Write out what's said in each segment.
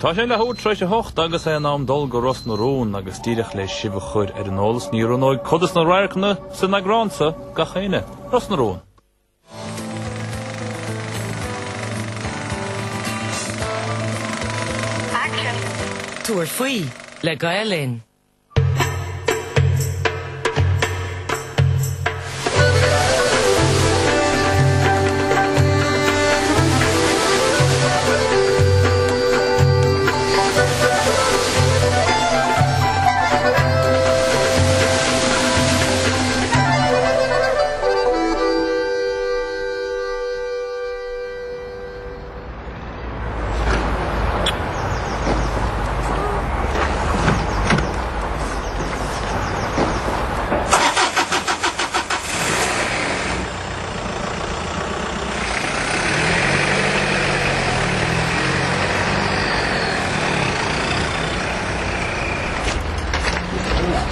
Tá sé leathuair tar éis a hocht agus é in am dul go Ros na Rún agus díreach le sibh a chur ar an eolas ní roghnóidh cuid de na radharcanna san eagrán seo gach éinne. Ros na Rún. Tabhair faoi le Gael Linn.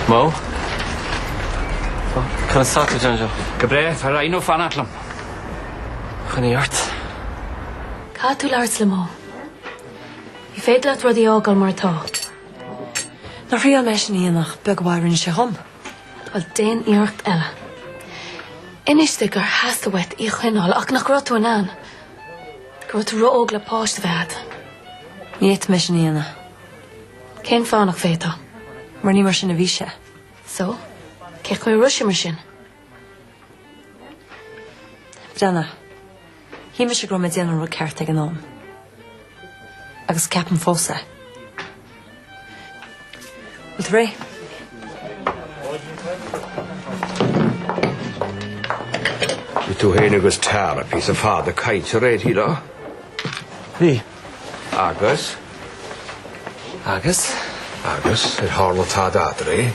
Mo? Conas tá tú, John Joe? Go breá, tá Rhino ag fanacht liom. Coinnigh ort. Caithfidh tú labhairt le Mo. Ní féidir leat rudaí a fhágáil mar atá. Nár thriail mé sin a dhéanamh ach beag mhaith a rinne sé dhom. Bhuel, déan iarracht eile. Inis di gur theastaigh uait í a choinneáil ach nach raibh tú in ann. Go raibh tú ró-óg le páiste a bheith agat. Ní fhéadfaidh mé sin a dhéanamh. Cén fáth nach bhféadfá? Mar ní mar sin a bhí sé. So, cén chaoi a raibh sé mar sin? Breathnaigh. Shíl mise go raibh mé ag déanamh an rud ceart ag an am. Agus ceapaim fós é. Bhfuil tú réidh? Bhí tú féin agus Tara píosa fada cainte aréir, shílfeá? Bhí. Agus? Agus? Agus, ar tharla tada eadraibh?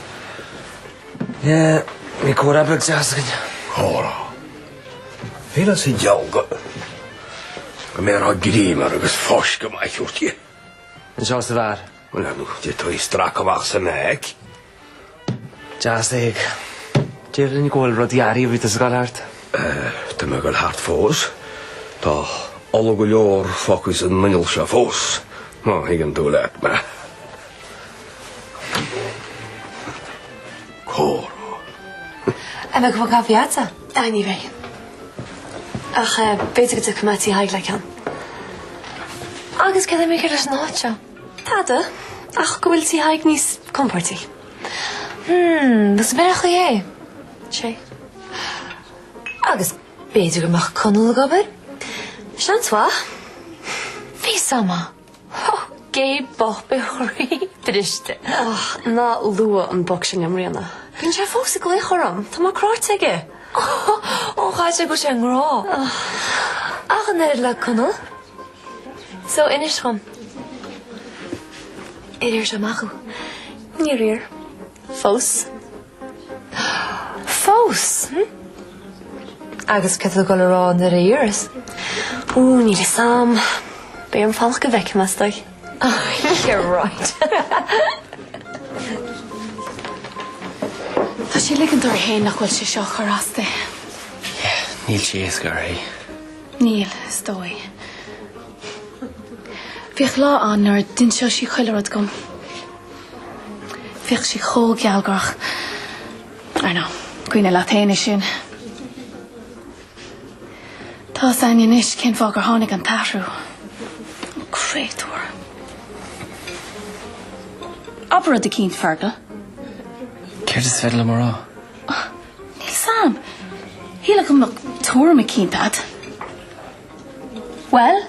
Yeah, bhí comhrá beag deas againn. Comhrá? Féile sa diabhal go go mbéarfá greim uirthi agus fáisceadh amach a thabhairt di. Anseo sa bheár. Bhuel, ar ndóigh, d'fhéadfá í a stracadh amach sa mbeaic. Deas é. Déarfainn go bhfuil rudaí athraithe ó bhí tusa ag dul thart. Tá mé ag dul thart fós. Tá ola go leor fágtha san inneall seo fós, má thuigeann tú leat mé. Comhrá. An mbeidh cupán caife agatsa? Ah, ní bheidh. Ach b'fhéidir go dtiocfaidh mé tigh Thaidhg le ceann. Agus céard é mícheart leis an áit seo? Tada, ach go bhfuil tigh Thaidhg níos compórdaí. Hmm, agus b'in an chaoi é. Sé. Agus b'fhéidir go mbeadh Conall ag obair? Seans mhaith. Bhí sama. Ó, gé bocht beidh a chroí briste. Ach ná luaigh an boc sin liom, Ríona. Bíonn sé fós ag glaoch orm. Tá mé cráite aige. Ó, chaithfidh sé go bhfuil sé i ngrá. Ach an oiread le Conall. So, inis dhom. Ar iarr sé amach thú? Níor iarr. Fós. Fós? Hm? Agus cad tá tú ag dul a rá nuair a iarrfas? Ó, níl fhios a'm. Beidh orm fanacht go bhfeicfidh mé, is dóigh. Yeah, right. Tá sí ag ligint uirthi féin nach bhfuil sé seo ag cur as di. Yeah, níl sé éasca uirthi. Níl, is dóigh. Bhíodh lá ann nuair a d'inseodh sí chuile rud dhom. Bhíodh sí chomh gealgháireach. Ar ndóigh, cuimhne leat féin é sin. Tá fhios a'inn anois cén fáth gur tháinig an t-athrú. An créatúr. Abair rud eicínt, Fergal. Céard is féidir liom a rá? Níl 'fhios a'm. Shílfeá go mbeadh tuairim eicínt a'd. Bhuel?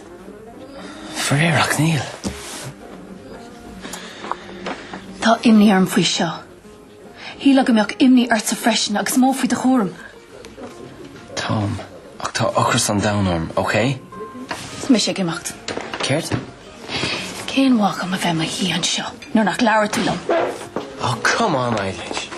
Faraor ach níl. Tá imní orm faoi seo. Shílfeá go mbeadh imní ortsa freisin agus Mo faoi do chúram. Táim. Ach tá ocras an domhain orm, ok? Tá mise ag imeacht. Céard? Cén mhaith dhom a bheith i mo shuí anseo nuair nach labhrann tú liom? Oh, come on, Eilís.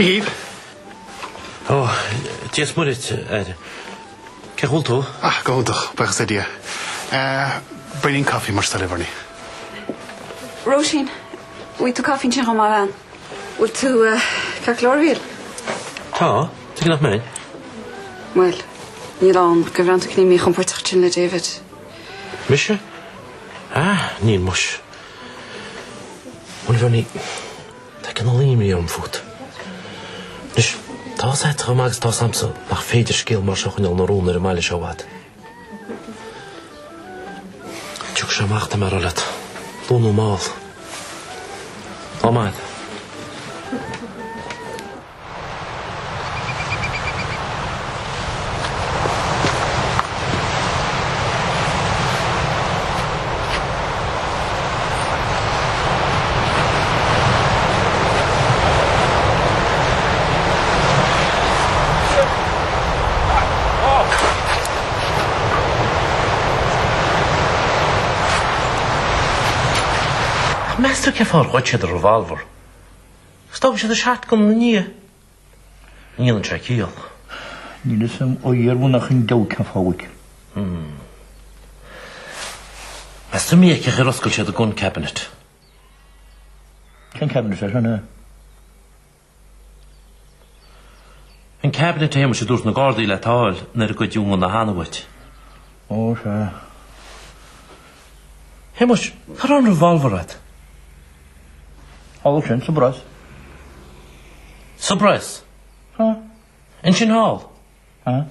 Dia dhaoibh. Ó, Dia is Muire duit, a fhear. Cén chaoi a bhfuil tú? Ah, go hiontach, buíochas le Dia. Braoinín caife más toil é, Bernie. Róisín, bhfaighidh tú caife ansin chomh maith, a bhean. Bhfuil tú ceart go leor, a Mhíchíl? Tá, tuige nach mbeinn? Bhuel, níl ann ach gur bhreathnaigh tú cineál míchompordach ansin le David. Mise? Ah, níl muis. Bhuel, a Bhernie, tá cineál imní orm fút. Anois, tá's agat chomh maith agus tá's a'msa nach féidir scéal mar seo a choinneáil ina rún ar an mbaile seo i bhfad. Tiocfaidh sé amach, tá mé a rá leat. Luath nó mall. Lá maith a'd. Ach meas tú cén fáth ar ghoid siad an revolver? Agus d'fhág siad an shotgun ina ndiaidh. Ní dhéanann sé ciall. Níl fhios a'm ó Dhia nach an diabhal cén fáth uait. Hmm. Meas tú cén chaoi ar oscail siad an gun cabinet? Cén cabinet é sin, eh? An cabinet a Shéamais a dúirt na Gardaí leat a fháil nuair a goideadh an gunna cheana uait. Ó, sea. Shéamais, cá raibh an revolver agat? Thall ansin, sa bpress. Sa bpress? Sea. Ansin thall? Sea.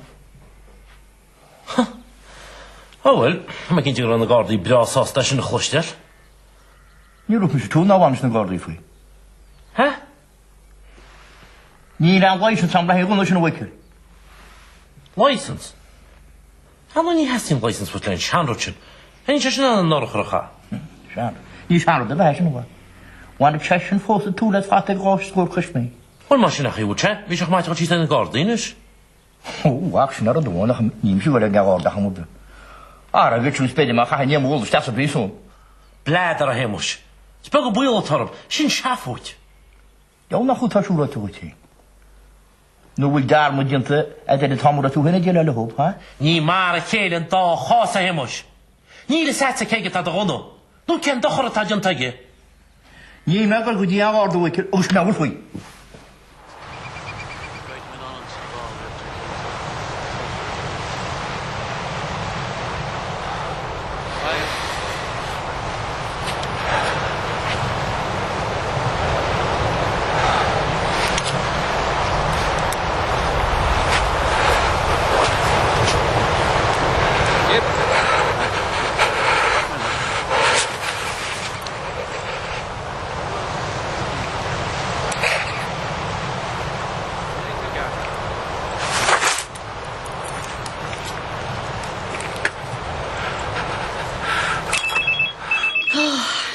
Huh. Ó bhuel, tá mé cinnte go raibh na Gardaí breá sásta é sin a chloisteáil. Níor dhúirt mise tú ná bhain na Gardaí faoi. Hé? Níl aon licence a'm le haghaidh an ghunna sin a Mhichíl. Licence? Ar ndóigh ní theastaíonn licence uait le an seanrud sin. Níl sé sin in ann an urchar a chaitheamh. Seanrud. Ní seanrud ar bith é sin, a bhuel. Bhainfeadh sé sin fós an tsúil as fata ag 2 scór cois mé. Bhuel mar sin a chaoi sé, bhí sé chomh maith a dhul síos ag na Gardaí anois. Ó, ach sin ar an domhan ach níl mise ag dul ag an nGarda chomh maith. Ara, bhí tú b'fhéidir má chaithfinn é mo dhul isteach sa bpríosún. Bladar a Shéamais. Is beag an baol atá orthu. Sin seafóid. Deabhal nach atá siúráilte dhuit féin. Nó bhfuil dearmad déanta a'd ar an t-am a raibh tú féin ag déileáil leo, ha? Ní mar a chéile an dá chás, a Shéamais. Níl fhios a'dsa cé aige atá do ghunna, nó cén dochar atá déanta aige. Níl mé ag dul go dtí an Garda a Mhichíl agus meabhair faoi.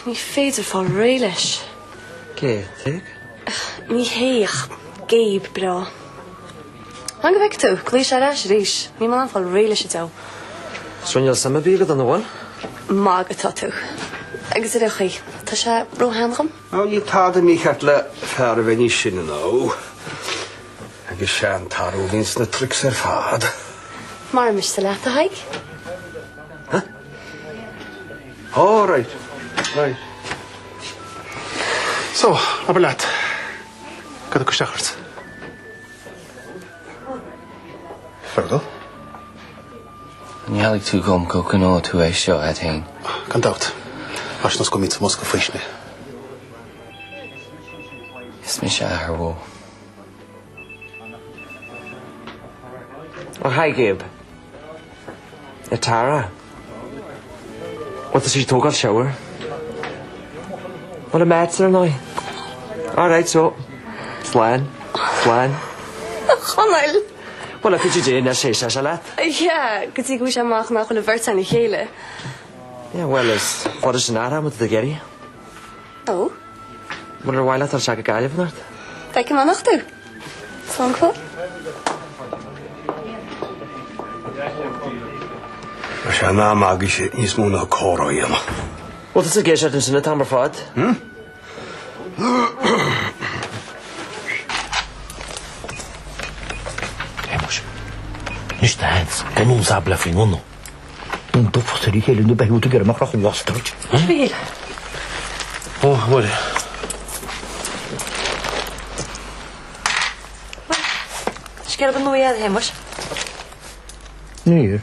Ní féidir fáil réidh leis. Cé tuig? Ní hé ach Gabe breá. Fan go bhfeicfidh tú, glaofaidh sé ar ais arís. Níl mé in ann fáil réidh leis an diabhal. Is rinneáil suim a bhí agat ann, an bhfuil? Magadh atá tú. Agus ar aon chaoi, tá sé róshean dhom. Ó, níl tada mícheart le fear a bheith níos sine ná thú. Agus seantarbh a bhíonn sna tricks ar fad. Mara miste leat, a Thaidhg. Huh? Oh, right. Right. So, abair leat. Cad a chuir isteach ort? Fergal? An ngeallfaidh tú dhom go gcoinneoidh tú é seo agat fhéin? Gan dabht. Mar sin is go mbíonn sa mbosca faoistine. Is mise athair Mhó. Oh, hi Gabe. A Tara. Bhuel tá sí ag tógáil shower? Bhuel a mates ar ndóigh. Alright so. Slán. Slán. A Chonaill! Bhuel a PGJ níl sé sé sé leat. Yeah, go dtí go bhfuil sé amach nach bhfuil an bheirt againn le chéile. Yeah, bhuel is fada sin atá muid ag iarraidh. Ó? Bhuel ar mhaith leat dul isteach go Gaillimh anocht? Feicfidh mé anocht thú. Slán go fóill. Tá sé in am agaibhse níos mó ná comhrá a dhéanamh. Bhuel tá tú ag éisteacht ansin an t-am ar fad. Bunús abla faoin ngunna. An dubhach ar a chéile nó beidh tú ag iarraidh mé a chrochadh bastard. A Mhíchíl. Ó, a Mháire. Bhuel, scéal go nua a Shéamuis. Níor.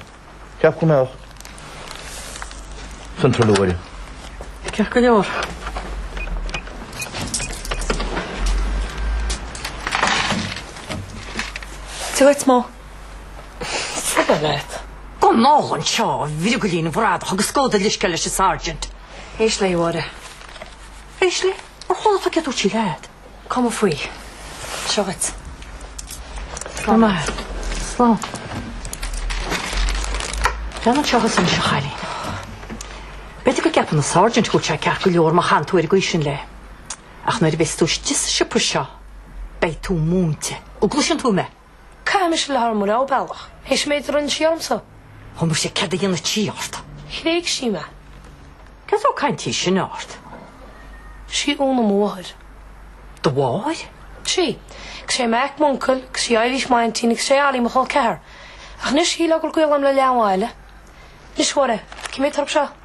Cheap go mbeadh. San trolóir. Ceart go leor. Dia dhuit, Mo. Sula leat. Gabh anall anseo, a bhriogallín bhradach, agus gabh do leithscéal leis an Sergeant. Éist léi, a Mháire. Éist léi? Ar chuala tú céard dúirt sí leat? Cuma faoi. Seo dhuit. Slán. Maith. Slán. Fan anseo thusa anois, a chailín. B'fhéidir go gceapann an Sergeant go bhfuil sé ceart go leor má chaitheann tú ar an gcaoi sin léi. Ach nuair a bheas tú istigh sa siopa seo, beidh tú múinte. An gcloiseann tú mé? Caithfidh mise le hár mo rogha bealach. Théis an méid a rinne sí ormsa. Ó muise céard a dhéanadh sí ort? Thréig sí mé. Cén sórt cainte í sin ort? Sí Úna mo mháthair. Do mháthair? Sí. 'Gus sé Mac m'uncail, 'gus sí Eilís m'aintín, agus sé Ollie mo chol ceathar. Ach anois shílfeá go bhfuil gaol a'm le leath an bhaile. Anois a Mháire, cén méid atá orthu seo?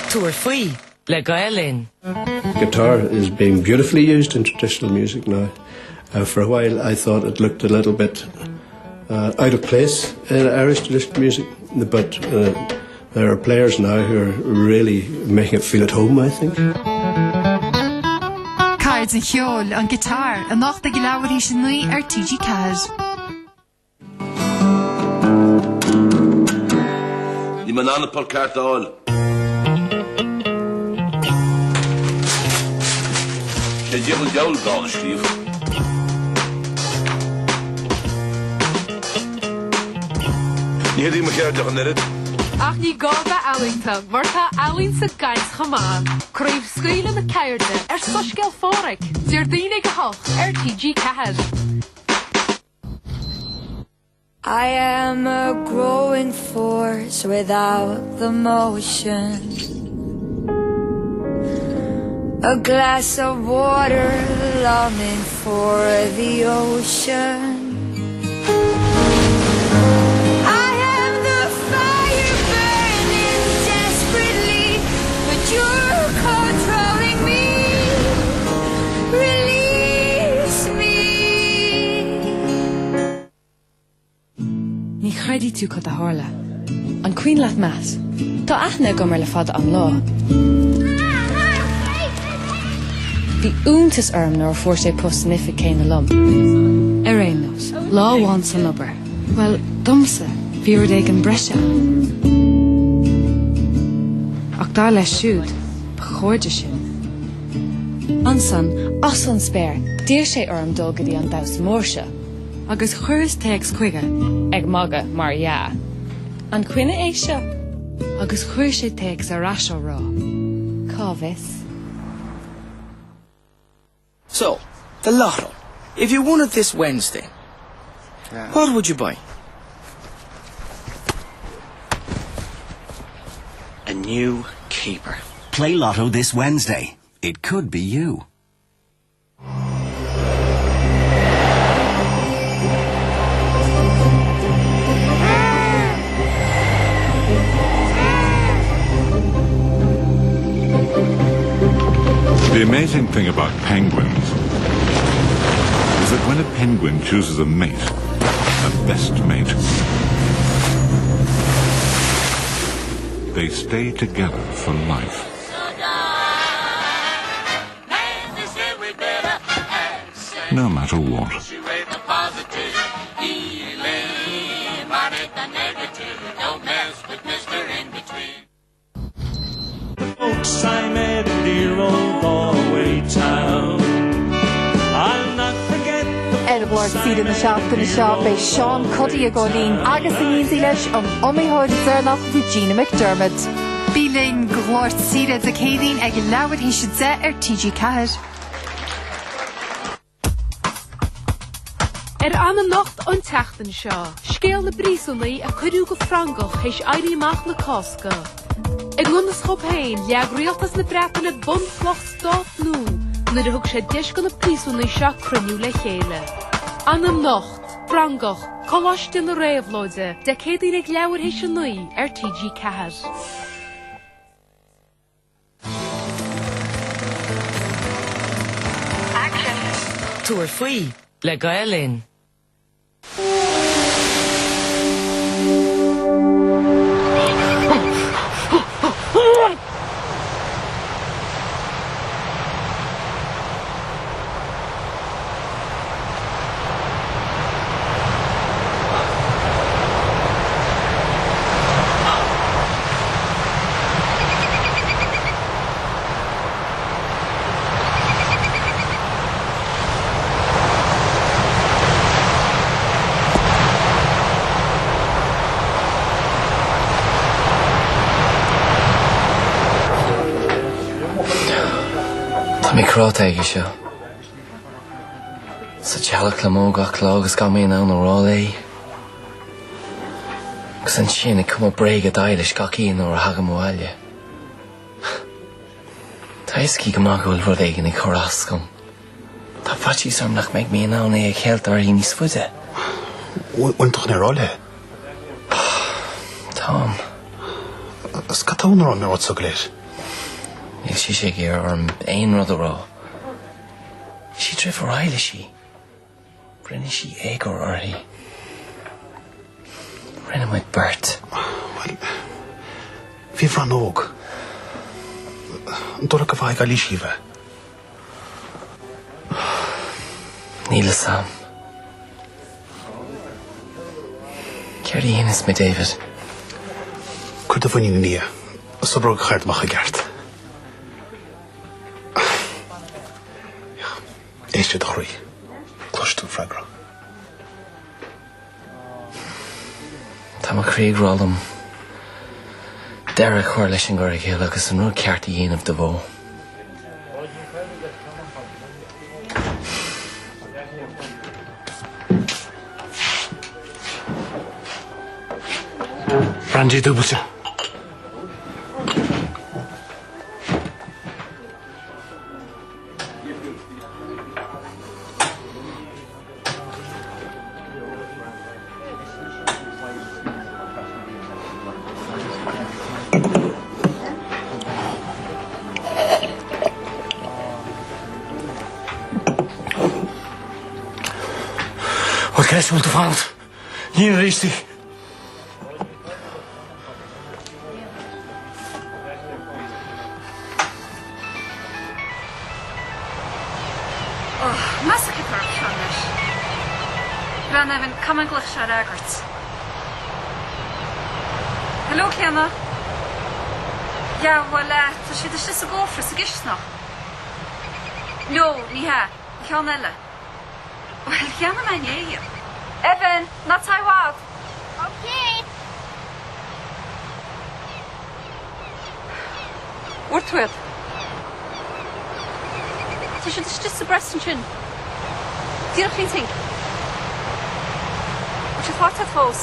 Tabhair faoi le Gael Linn. Guitar is being beautifully used in traditional music now. Uh, for a while I thought it looked a little bit uh, out of place in Irish traditional music, but uh, there are players now who are really making it feel at home, I think. Ceird an cheoil, an giotár, anocht ag leathuair théis a 9 ar TG4. Níl mé in ann an port ceart a fháil. Sé dícheall an diabhail dán a scríobh. Ní hé mo cheird ach an oiread. Ach ní gá bheith ealaíonta, mar tá ealaín sa gcaint chomh maith. Craobhscaoileadh na Ceirde ar Soiscéal Phádraig, Déardaoin ag 8 ar TG4. I am a growing force without the motion A glass of water longing for the ocean I am the fire burning desperately But you're controlling me Release me Ní chreidfidh tú cad a tharla. An cuimhin leat Matt? Tá aithne agam air le fada an lá. Bhí iontas orm nuair a fuair sé post san oifig céanna liom. Ar aon nós, lá amháin san obair, bhuel, domsa, bhí rud éigin breise ann. Ach dar leis siúd, ba chairde sinn. Ansan, as an spéir, d'iarr sé orm dul go dtí an damhsa mór seo. Agus chuireas téacs chuige, ag magadh, mar dhea. An coinne é seo? Agus chuir sé téacs ar ais á rá, Cá bhfios? So, the lotto. If you won it this Wednesday, yeah. what would you buy? A new keeper. Play Lotto this Wednesday. It could be you. The amazing thing about penguins is that when a penguin chooses a mate, a best mate, they stay together for life. No matter what. Folks I met in dear old Galway town. I'll not forget Saoire na seachtaine seo beidh Seán Cuddy ag dul linn agus in éindí leis an iomaitheoir deireanach Regina McDermott. Bí linn do chlár Saoire Dé Céadaoin ag leathuair théis 10 ar TG4. Ar Anam Nocht an tseachtain seo, scéal na bpríosúnaí a cuireadh go Frongoch théis Éirí Amach na Cásca. I ngan fhios dhóibh féin, leag rialtas na Breataine bunchloch stát nua nuair a thug sé deis do na príosúnaigh seo cruinniú le chéile. Anam Nocht, Frongoch, Coláiste na Réabhlóide, Dé Céadaoin ag leathuair théis 9 ar TG4. Tabhair faoi le Gael Linn. Tá mé cráite aige seo. Sa teallach le Mo gach lá agus gan mé in ann a rá léi. Agus ansin ag cumadh bréaga d'Eilish gach oíche nuair a thagaim abhaile. Tá a fhios aici go maith go bhfuil rud éigin ag cur as dom. Tá faitíos orm nach mbeidh mé in ann é a cheilt uirthi níos faide. Bhfuil tú chun é a rá léi? Táim. Is cad tá ann a rá an rud seo go léir? Níl sise ag iarraidh orm aon rud a rá. Is í deirfiúr Eilish í. Rinne sí éagóir uirthi. Rinne muid beirt. Bhuel, bhí Bhran óg. An dóigh leat go bhfaighidh Eilís í bheith? Níl a fhios a'm. Céard a dhéanfas mé, David? Cuir do mhuinín i nDia. Is oibreoidh a cheird amach i gceart. Éist le do chroí. Cloisfidh tú an freagra. Tá mo chroí ag rá liom deireadh a chur leis an gcur i gcéill agus an rud ceart a dhéanamh do Mhó. Brandy dúbailte. Bhuel, cén bhfuil tú fanacht? Níl arís í. Meas tú cé atá orthu seo anois? Bhreathnaigh Evan, caithfidh mé an glaoch seo a fhreagairt. Hello, Clíona. Yeah, bhuel, eh, tá siad istigh sa gcófra, sa gcisteanach. No, ní hea, an ceann eile. Bhuel, cheannaigh mé inné iad. Evan, ná téigh i bhfad! Ok! Bhfuair tú iad? Tá siad istigh sa bpress ansin. Díreach faoin tsinc. Bhfuil siad faighte agat fós?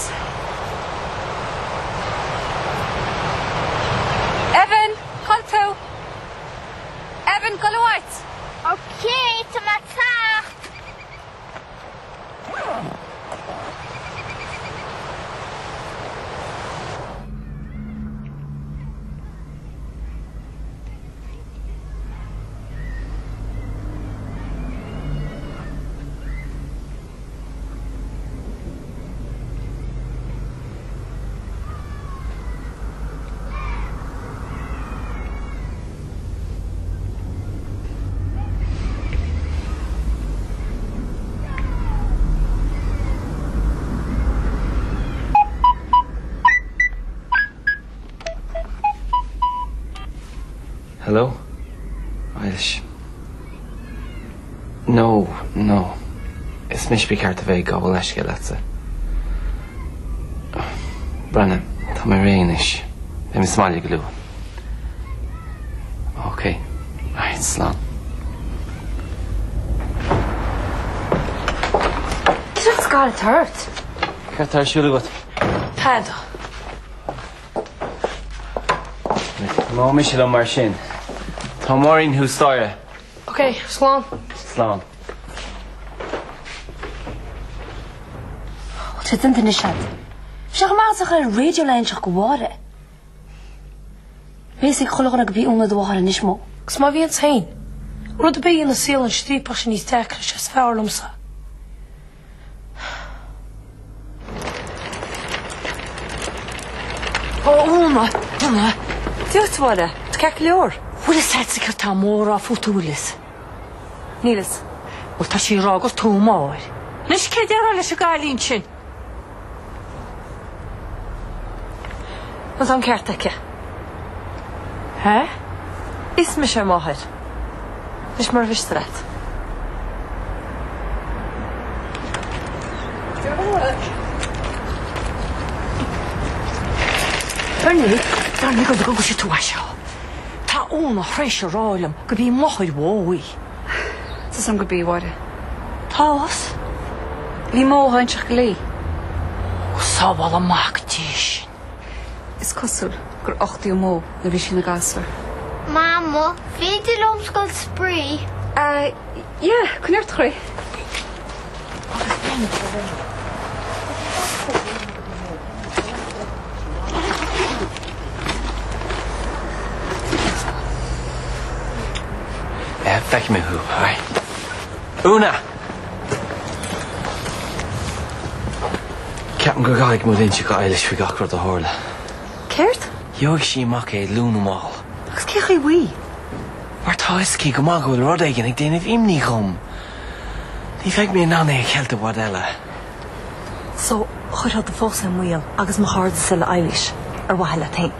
Evan! Cá bhfuil tú? Evan, gabh uait! Ok, tá mé ag teacht! Hello? Eilish. No, no. Is mise ba cheart a bheith ag gabháil leithscéil leatsa. Breathnaigh, tá mé réidh anois. Beidh mé sa mbaile go luath. Ok. Alright, slán. Céard is galar atá ort? Céard atá ar siúl agat? Tada. Imeoidh mise liom mar sin. Tá Máirín thuas staighre. Ok, slán. Slán. Bhfuil sé déanta anois agat? Bhí sé chomh maith leis an raidió le inseacht go Mháire. Beidh a fhios ag chuile dhuine gurb í Úna do mháthair anois, Mo. Agus má bhíonn féin, rud ar bith a dhéanann saol an striapach sin níos deacra, is é is fearr liomsa. Ó, Úna, Úna, Dia duit, a Mháire, tú ceart go leor? Bhfuil fhios agatsa céard tá Mo a rá fút, an bhfuil fhios? Níl fhios. Bhuel, tá sí ag rá gur tú a máthair. Anois céard a déarfá leis an gcailín sin? Bhuel, tá an ceart aici. Hé? Is mise a máthair. Anois mura mhiste leat. Bernie, Bernie, go bhfuil tú as seo. Tá Úna th'réis a rá liom gurb í máthair Mhó í. Tá 'fhios a'm gurb í, a Mháire. Tá 'fhios. Bhí Mo á inseacht léi. Ó, sábhála mac Dé sinn. Is cosúil gur uchtaíodh Mo nuair a bhí sí ina gasúr. Mamó, féidir liom scoil spraoi? Uh, yeah, coinnigh ort a chroí. Feicfidh mé thú. Alright. Úna! Ceapaim go gcaithfidh muid inse go Eilish faoi gach rud a tharla. Céard? Gheobhaidh sí amach é luath nó mall. Agus cén chaoi bhfaighidh? Mar tá fhios aici go maith go bhfuil rud éigin ag déanamh imní dhom. Ní bheidh mé in ann é a cheilt i bhfad eile. So, chuirfeá do phósadh i mbaol agus mo chairdeas le Eilís ar mhaithe leat féin.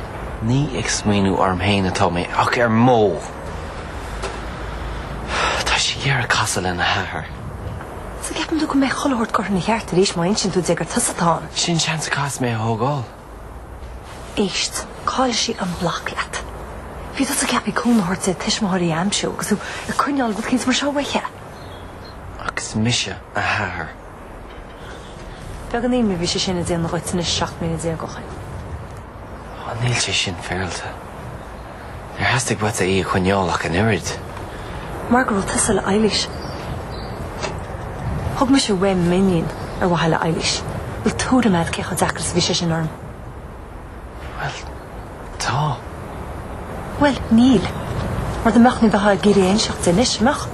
Ní ag smaoineamh orm féin atá mé, ach ar Mo. Tá sí ag iarraidh casadh lena hathair. So ceapann tú go mbeidh chuile shórt curtha ina cheart arís má insíonn tú di gur tusa atá ann? Sin seans a chaithfeas mé a thógáil. Éist, caillfidh sí an bloc leat. Bhí tusa ceaptha cúnamh a thabhairt di a tuismitheoirí a aimsiú agus tú ag coinneáil rud éicint mar seo uaithi. Ach is mise a hathair. Beag an imní a bhí sé sin ag déanamh dhuit anois 17 mbliana ó shin. Á, níl sé sin féaráilte. Níor theastaigh uait í a choinneáil ach an oiread. Mar go raibh tusa le Eilís. Thug mise uaim m'iníon ar mhaithe le Eilís. Bhfuil tuairim agat cé chomh deacair is a bhí sé sin orm? Bhuel, tá. Bhuel, níl. Mar dá mbeadh ní bheifeá ag iarraidh a inseacht di anois, an mbeadh?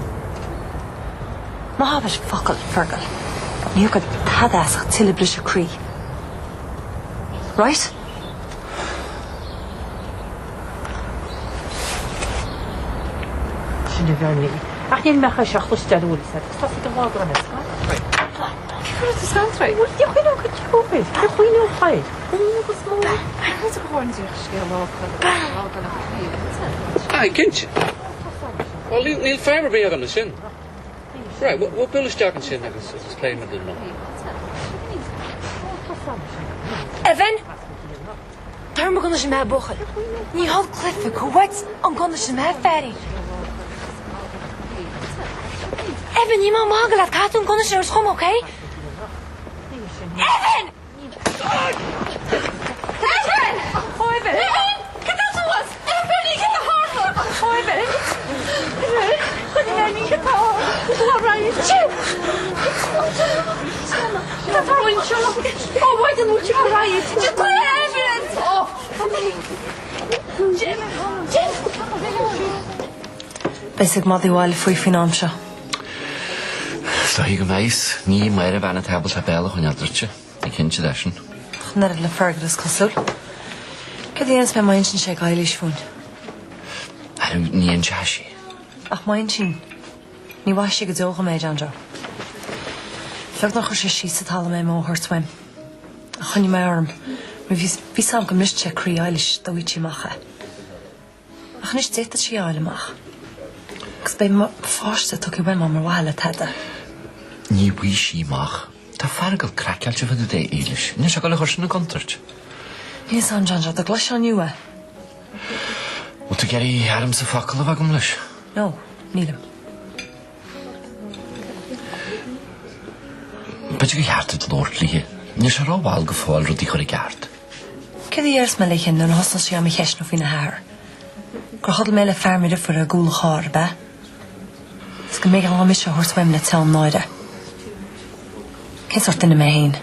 Ná habair focal, Fergal. Ní thiocfaidh tada as ach tuilleadh briseadh croí. Right? Sin a Bhernie. Ach níl mé chun seach chloisteáil uaidh agus tá siad i bhfad uaim. Cé go raibh tú scanraithe? Bhuel, ní chuimhneoidh go deo air. Ní chuimhneoidh air. Aye, cinnte. Bhuel, níl, níl fadhb ar bith agam leis sin. Right, bhuel, buail isteach ansin agus, agus pléifimid linn. Evan! Tabhair mo gunna sin mé, buachaill. Ní thug cluife go bhfuait an gunna sin mé, feairín. Evan, níl mé ag magadh leat, caithfidh tú an gunna sin a thabhairt chugam, okay? Evan! Beidh a fhios ag Madaí Bhaile faoi faoin am seo. Is dóichí go mbeidh. Ní Máire bean atá ábalta a béal a choinneáil druidte. Bí cinnte de sin. Ach an oiread le Fergal is cosúil. Céard a dhéanfas mé má insíonn sé go Eilís fúinn? Arú, ní inseoidh sí. Ach má insíonn, ní mhaithfidh sí go deo dhom é, John Joe. Beag nár chuir sé síos sa talamh mé Mo a thabhairt uaim. Ach choinnigh mé orm, mar bhí fhios agam go mbrisfeadh sé croí Eilís dá bhfaigheadh sí amach é. Ach anois d'fhéadfadh sí a fháil amach. Agus beidh mo pháiste tugtha uaim ar mhaithe le tada. Ní bhfaighidh sí amach. Tá fear ag dul craiceáilte fá dtaobh d'Éilis. Níl sé ag dul a chur sin i gcontúirt. Níl 's a'm, John Joe, dá gcloisfeá inniu é. Bhfuil tú ag iarraidh ormsa focal a bheith agam leis? No, nílim. B'fhéidir gur cheart duit labhairt léi. Níl sé rómhall go fóill rudaí a chur i gceart. Céard a dhéarfas mé léi nuair a thosnós sí á mo cheistniú faoina hathair? Gur chodail mé le fear mo dheirfiúr i gcúl an chairr, ab ea? Is go mb'éigean dhom mise a thabhairt uaim le teann náire. Cén sórt duine mé féin?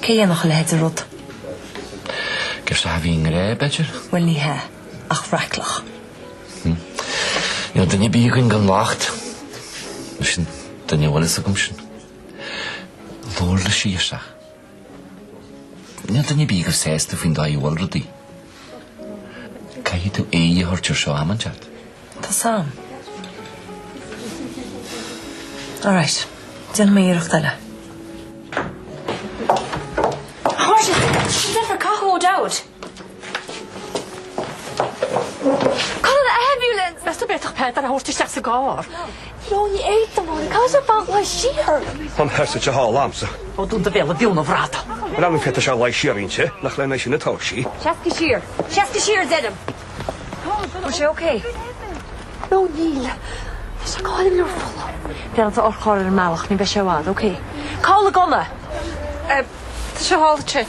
Cé a dhéanfadh a leithéid de rud? Girseach a bhí i ngrá, b'fhéidir? Bhuel, ní hea, ach raicleach. Níl duine ar bith againn gan locht. Sin duine a bhfuil fhios agam sin. Labhair léi, ar seisean. Níl duine ar bith agaibh sásta faoin dóigh a bhfuil rudaí. Caithfidh tú aghaidh a thabhairt ar seo am inteacht. Tá 's a'm. Alright, déanfaidh mé iarracht eile. A chairde, sin deirfiúr Cathal O'Dowd. Cá bhfuil an ambulance? Meas tú an bhféadfadh Peadar a thabhairt isteach sa gcarr? No, ní fhéadfainn, Máire. Caithfidh sé fanacht luí siar. An pearsa seo thall a'msa. Ó, dún do bhéal a Mhiona bhradaigh. Bhuel, an bhféadfadh sé luí siar inti, nach lena sin atá sí. Seascaigí siar. Seascaigí siar, a deirim. Bhfuil sé okay? No, níl. Tá sé ag cailleadh go leor fola. Déanann tú urchar ar an mbealach, ní bheidh sé i bhfad, okay? Cá bhfuil an gunna? Tá sé thall ansin.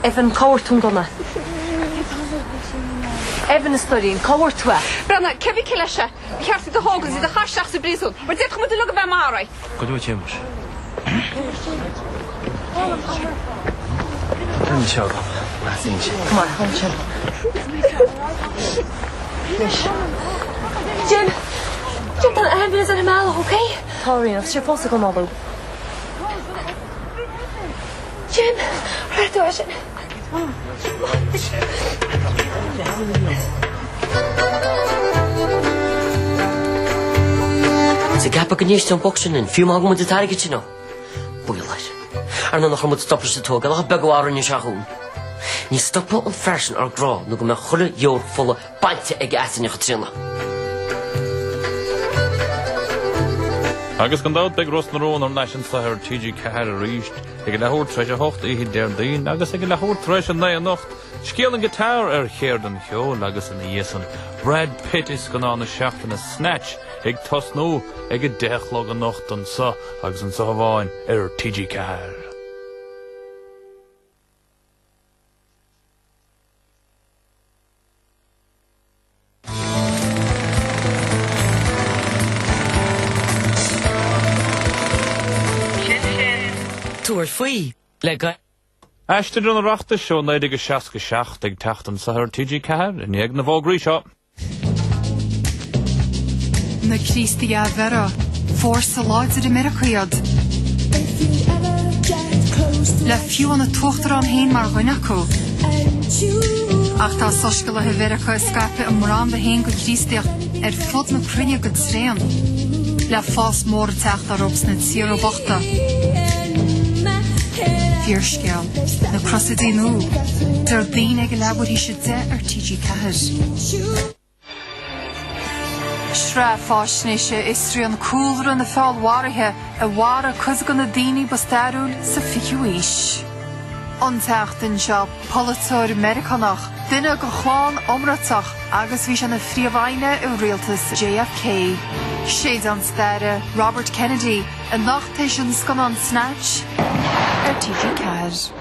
Evan, cá bhfuair tú an gunna? Evan, a stóirín, cá bhfuair tú é? Breathnaigh, cébí cé leis é, ba cheart iad a thógáil is iad a chur isteach sa bpríosún, mar d'fhéadfadh muid uilig a bheith maraithe. Go dtí muis. Tá seo agam. Measaíonn sé. Come on, ansin. Anois. Jim! Jim, tá an ambulance ar an mbealach, okay? Tá Ríona, tá sé fós ag análú. Jim, raibh tú sin. Is ag ceapadh go n-éistfidh an boc sin linn, fiú má thugann muid an t-airgead sin dó. Baol air. Ar ndóigh nach raibh muid stop leis an tógáil ach beag a rinne sé chugainn. Ní stopfaidh an fear sin ár gcrá nó go mbeidh chuile dheoir fola bainte aige asainn, a Chaitríona. Agus gan dabht beidh Ros na Rún thar n-ais anso ar TG4 arís ag a leathuair tar éis a hocht oíche Déardaoin agus ag a leathuair tar éis a naoi anocht, Scéal an Guitar ar Cheird an Cheoil agus ina dhiaidh san Brad Pitt i scannán na seachtaine Snatch ag tosnú ag a deich a chlog anocht anso agus anso amháin ar TG4. Tabhair faoi le go. Aistear an Oireachtais ó 1967 ag teacht anso ar TG4 i ndiaidh na bhfógraí seo. Na Críostaithe Athbheirthe, fórsa láidir i Meiriceá iad. Le fiú an t-uachtarán féin mar dhuine acu. Ach tá Soiscéalaithe Mheiriceá ag scaipeadh a mbranda féin go Chríostaíocht ar fud na cruinne go tréan, le fás mór ag teacht orthu sna tíortha bochta. Fíorscéal, na Crosaidí Nua, Déardaoin ag a leathuair théis 10 ar TG4. Sraith faisnéise a fhiosraíonn cúlra na feallmharaithe a mharaigh cuid de na daoine ba stairiúil sa 20ú aois. An tseachtain seo, polaiteoir Meiriceánach, duine de chlann iomráiteach agus bhí sé ina phríomh-aire i rialtas JFK. Séideán staire, Robert Kennedy, anocht théis an scannán Snatch ar TG4.